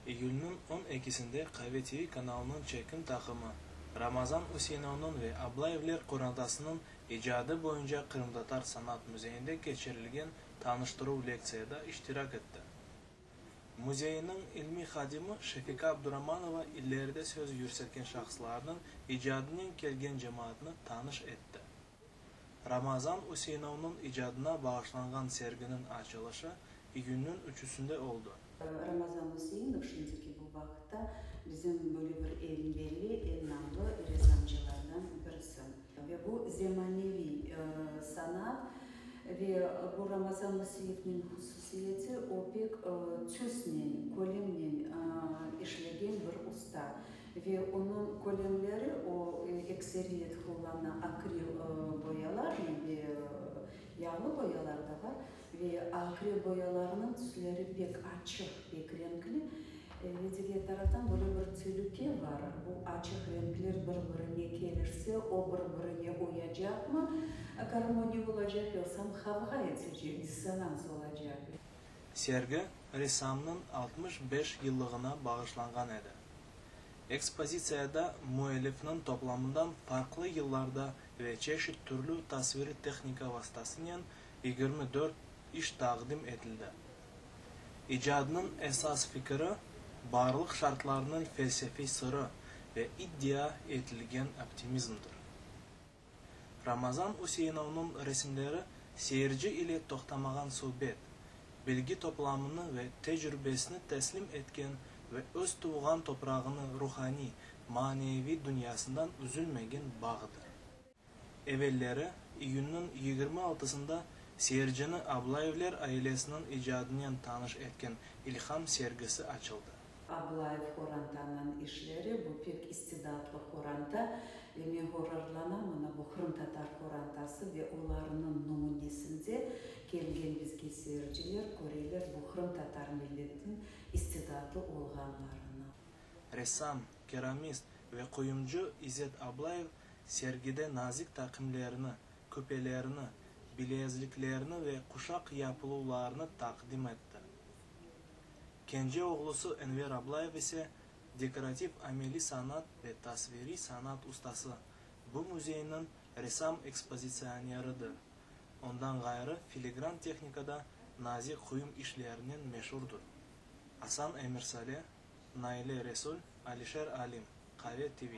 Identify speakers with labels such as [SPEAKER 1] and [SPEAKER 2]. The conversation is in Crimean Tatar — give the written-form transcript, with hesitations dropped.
[SPEAKER 1] İyülniñ on ekisinde Qave TV kanalınıñ çekim taqımı Ramazan Üseinovnıñ ve Ablayevler qorantasınıñ icadı boyunca Qırımtatar sanat müzeyinde keçirilgen tanıştıruv lektsiyada iştirak etti. Müzeyniñ ilmiy hadimi Şefika Abduramanova ileride söz yürsetken şahıslarnıñ icadınen kelgen cemaatnı tanış etti. Ramazan Üseinovnıñ icadına bağışlanğan serginiñ açılışı iyünniñ üçüsinde oldı.
[SPEAKER 2] Ramazan Üseinov şimdiki bu vaqıtta bizim böyle bir eñ belli, eñ namlı ressamcılardan birisi. Ve bu zemaneviy sanat ve bu Ramazan Üseinovnıñ hususiyeti, o pek tüsnen, kölemnen işlegen bir usta. Ve onıñ kölemleri, o ekseriyet qullana akril boyalarnen ve yağlı boyalar da bar. Ve akril boyalarınıñ tüsleri pek açıq, pek renkli. Ve diger taraftan böyle bir telüke bar, bu açıq renkler bir-birine kelişse, o bir-birine uyacaqmı, garmoniya olacaq, yoqsam qavğa etecek, dissonans olacaq.
[SPEAKER 1] Sergi ressamnıñ 65 yıllığına bağışlanğan edi. Ekspozitsiyada müellifniñ toplamından farqlı yıllarda ve çeşit türlü tasviriy tehnika vastasınen 24 iş taqdim etildi. İcadınıñ esas fikiri, barlıq şartlarınıñ felsefiy sırı ve iddia etilgen optimizmdir. Ramazan Üseinovnıñ resimleri seyirci ile toqtamağan subet, bilgi toplamını ve tecrübesini teslim etken ve öz tuvğan toprağını ruhaniy, maneviy dünyasından üzülmegen bağdır. Evelleri, iyünniñ 26-sında seyircini Ablayevler ailesiniñ icadınen tanış etken İlham sergisi açıldı.
[SPEAKER 2] Ablayev qorantanıñ işleri, bu pek istidatlı qoranta ve men ğururlanam, mına bu qırımtatar qorantası ve olarnıñ nümünesinde kelgen bizge seyirciler köreler bu qırımtatar milletiniñ istidatlı olğanlarını.
[SPEAKER 1] Ressam, keramist ve quyumcı İzet Ablayev sergide nazik taqımlarını, küpelerini, bilezliklerini ve quşaq yapıluvlarını taqdim etti. Kence oğlusı Enver Ablayev ise dekorativ-ameliy sanat ve tasviriy sanat ustası, bu müzeyniñ ressam-ekspozitsioneridir. Ondan ğayrı filigran tehnikada nazik quyum işlerinen meşurdır. Asan Emirsale, Naile Resul, Alişer Alim, Qave TV.